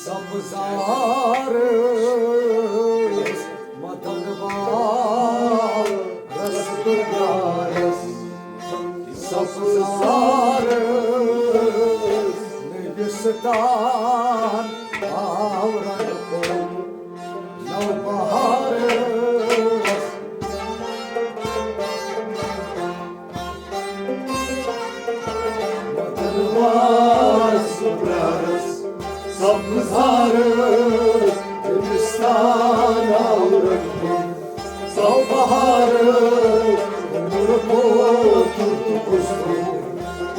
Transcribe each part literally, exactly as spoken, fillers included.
سبزارس مدن بارس دُنیارس، سبزارس نوستان آورن کُن نوبہارس۔ مدن بارس دُنیارس، سبزارس نوستان آورن کُن نوبہارس، نور کوتُر تہٕ کُستُر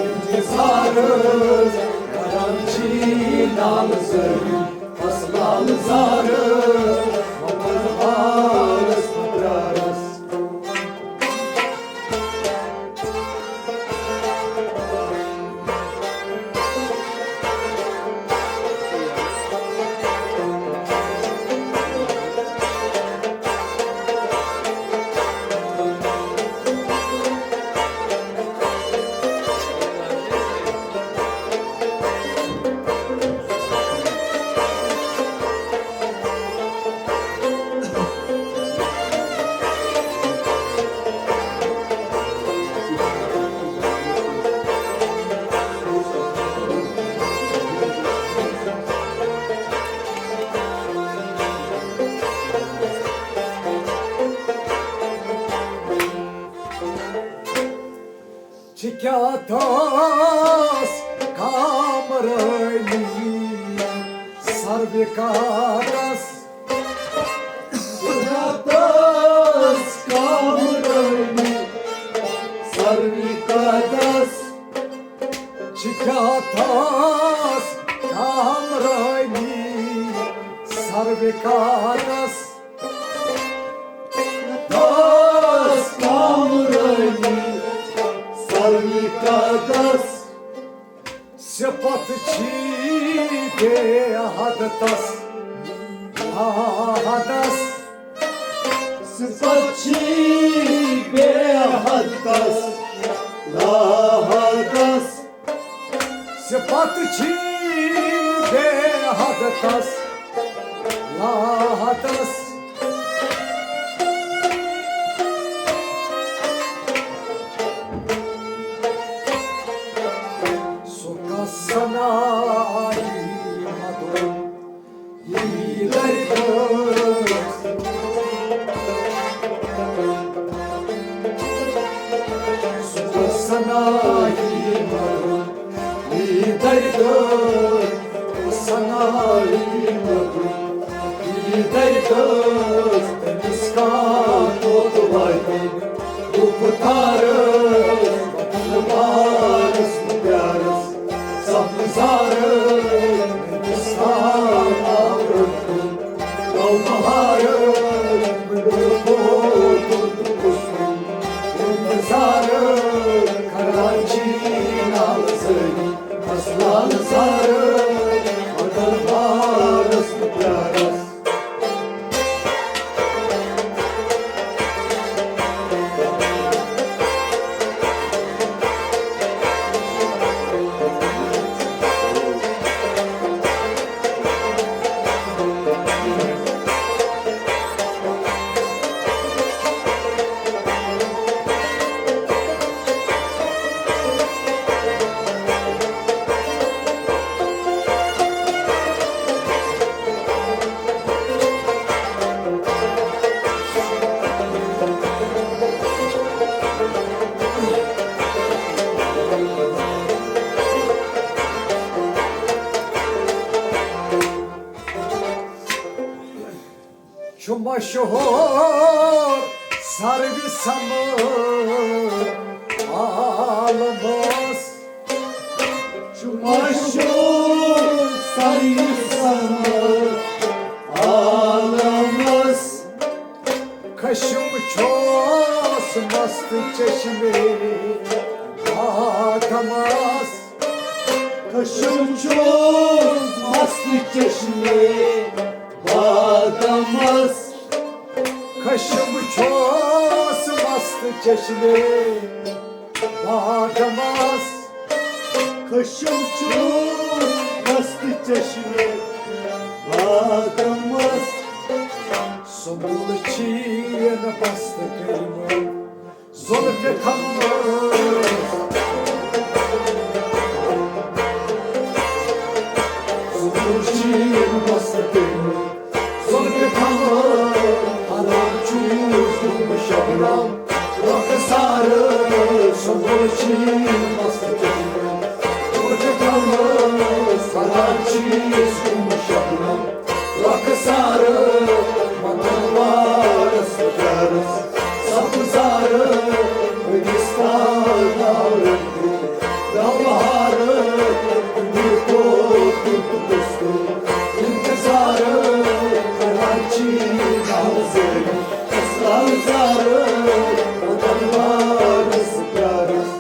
انتظارس، کران چھی نالہٕ زٲری، بس لالہٕ زارس، مدن بارس دُنیارس۔ چھ کیٛاہ داس کامرٲنی سروِ قدس؟ کیٛاہ داس کامرٲنی سروِ قدس؟ چھ کیٛاہ داس کامرٲنی سروِ قدس؟ داس کامرٲنی سروِ قدس۔ صفت چھی بے حد تس، لا حدس۔ صفت چھی بے حد تس، لا حدس۔ صفت چھی بے حد تس، لا حدس۔ سُہ کس سنایی مدُن یی درِ دٲس۔ سُہ کس سنایی مدُن یی درِ دٲس، سنا یی مدُن یی درِ دٲس، تٔمِس کانٛہہ توتہٕ واتہِ گُپتارس، بارس پیارس، سبزارس، تٔمِس کانٛہہ آورت کُن، نوبہارس، گُلبوتُن تہٕ کُسُن، انتظارس، کراچی نالہٕ سٲری۔ بس لالہٕ زارٕ، مدن بارس پیارس۔ چھُ مشہوٗر سروِ سمہٕ عالمس۔ چھُ مشہوٗر سروِ سمہٕ عالمس۔ خشم چھوس مست چشمے آدمس۔ خشم چھوس مست چشمے بادمس۔ خشم چھوس مست چشمے بادمس۔ خشم چھوس مست چشمے واتمس سمبل چین بست کریمن زلفِ کمر۔ سمبل چین بست کریمن زلفِ کمر۔ حرام چیز گم شبنم رخسار۔ سمبل چین بست کریمن زلفِ کمر۔ حرام چیز گم شبنم رخسار۔ مدن وارس پیارس سبزار۔ گلستان نوبہار۔ گل کو دستور انتظار۔ کراچی نازری اسلام زار۔ مدن وارس پیارس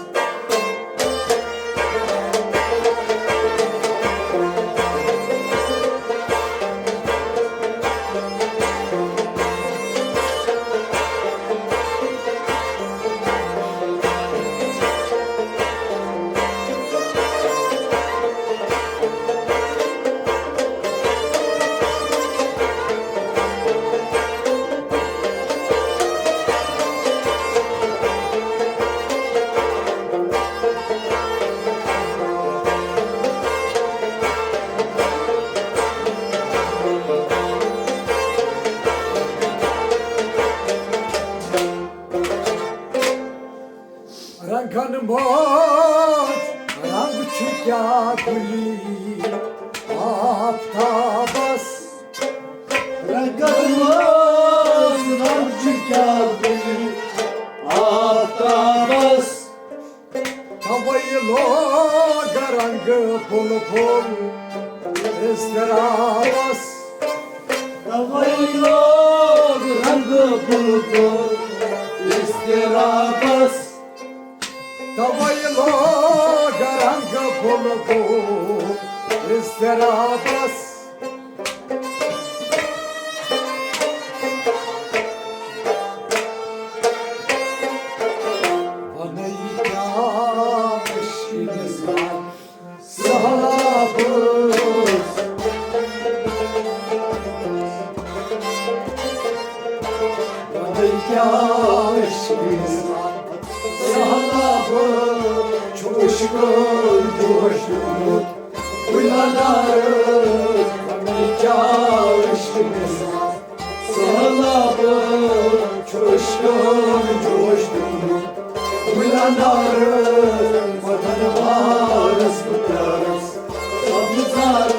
رنگن منٛز رنگ چھُ کیٛاہ گُلی آفتابس۔ رنگن منٛز رنگ چھُ کیٛاہ گُلی آفتابس۔ توے لوگ رنگ بلبل اضطرابس۔ توے لوگ رنگ بلبل اضطرابس۔ توے لوگ رنگ بلبل اضطرابس۔ ونے کیا عشق نثار سہلابس۔ ونے کیا عشق نثار سہلابس۔ چھُ عشقن جوش دیُتمُت گُلہٕ دارس۔ ونے کیا عشق نثار سہلاب چھُ عشقن جوش دیُتمُت گُلہٕ دارس۔ مدن وارس بہٕ پیارس سبزار۔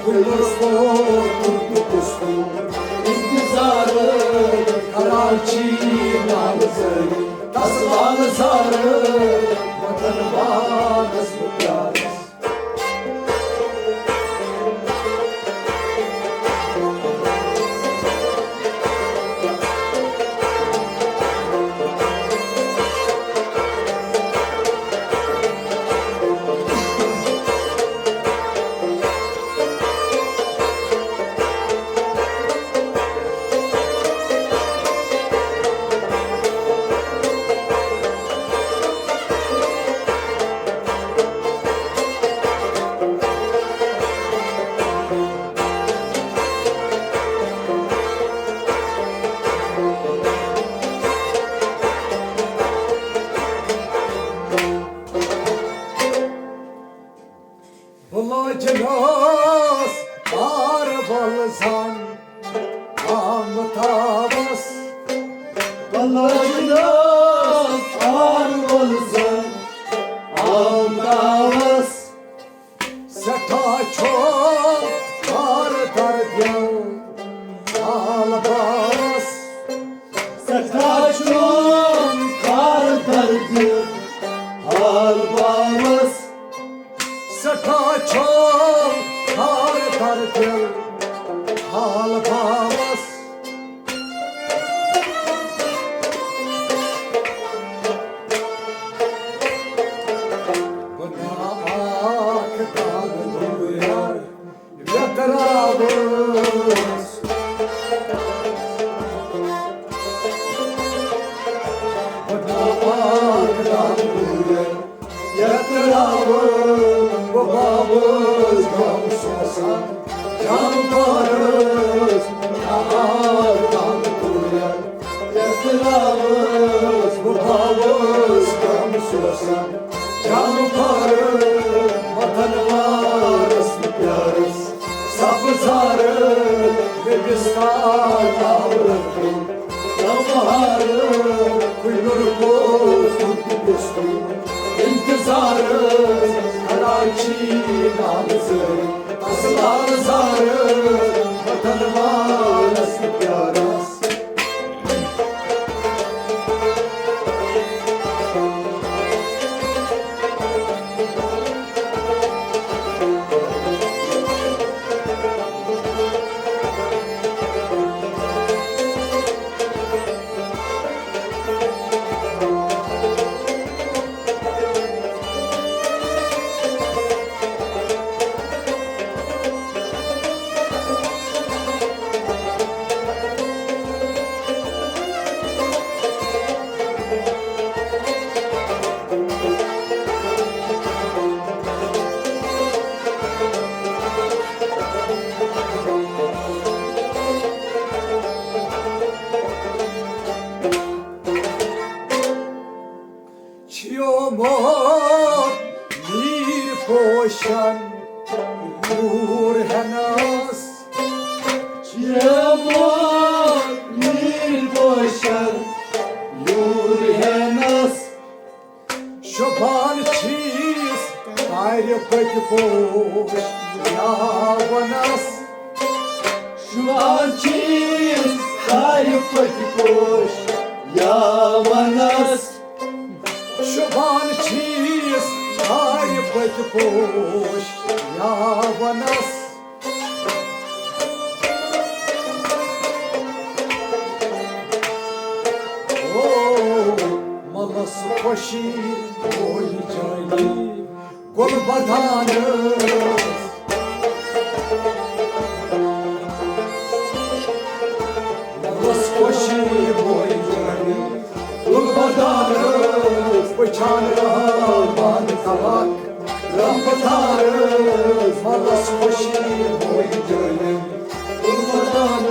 گُلس کوٚر تُہُنٛد قصوٗر انتظار۔ کراچی نازری تس لال زار۔ مدن وارس بہٕ پیارس۔ بہٕ لٲجنس آروَل زن آمتابس۔ بہٕ لٲجنس آروَل زن آمتابس۔ سٮ۪ٹھاہ چھُم خار درد یَلہٕ آلباوس۔ سٮ۪ٹھاہ چھُم خار درد یَلہٕ آلباوس۔ سٮ۪ٹھاہ چھُم خار درد یَلہٕ آلباوس۔ بہٕ نہ اکھ دانہٕ دوٗر یار یتراوس۔ بہٕ نہ اکھ دانہٕ دوٗر یتراوس۔ بہٕ باوس غم سوسان جان پارس، نار کام کویا، یتھ راوس، بہٕ باوس کم سوسان۔ جان پارس، وطن وارس پیارس، سبزار، بے بستار آورتو، نمہار، کُنُر کوس، دُکھ بستو، انتظار، کراچی، نام زر۔ اصل آزار، وطن وارس پیارس۔ چیومُت نیٖر پوشن نوٗر ہٮ۪نس۔ چیومُت نیٖر پوشن نوٗر ہٮ۪نس۔ شوبان چھیس کارِ پٔتۍ پوش یاونس۔ شوبان چھیس کارِ پٔتۍ پوش یاونس۔ شوبان چھیس کارِ پٔتۍ پوش یاونس۔ او، ملس خوشی بوے جانی گل بدان۔ ملس خوشی بوے جانی گل بدان۔ وچھان رہا مان تباک رفتار۔ ملس خوشی بوے جانی گل بدان۔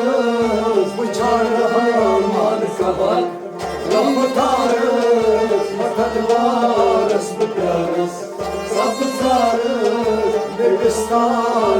وچھان رہا مان تباک رفتار۔ مدد وارس بہٕ پیارس، سبزار، بے بستار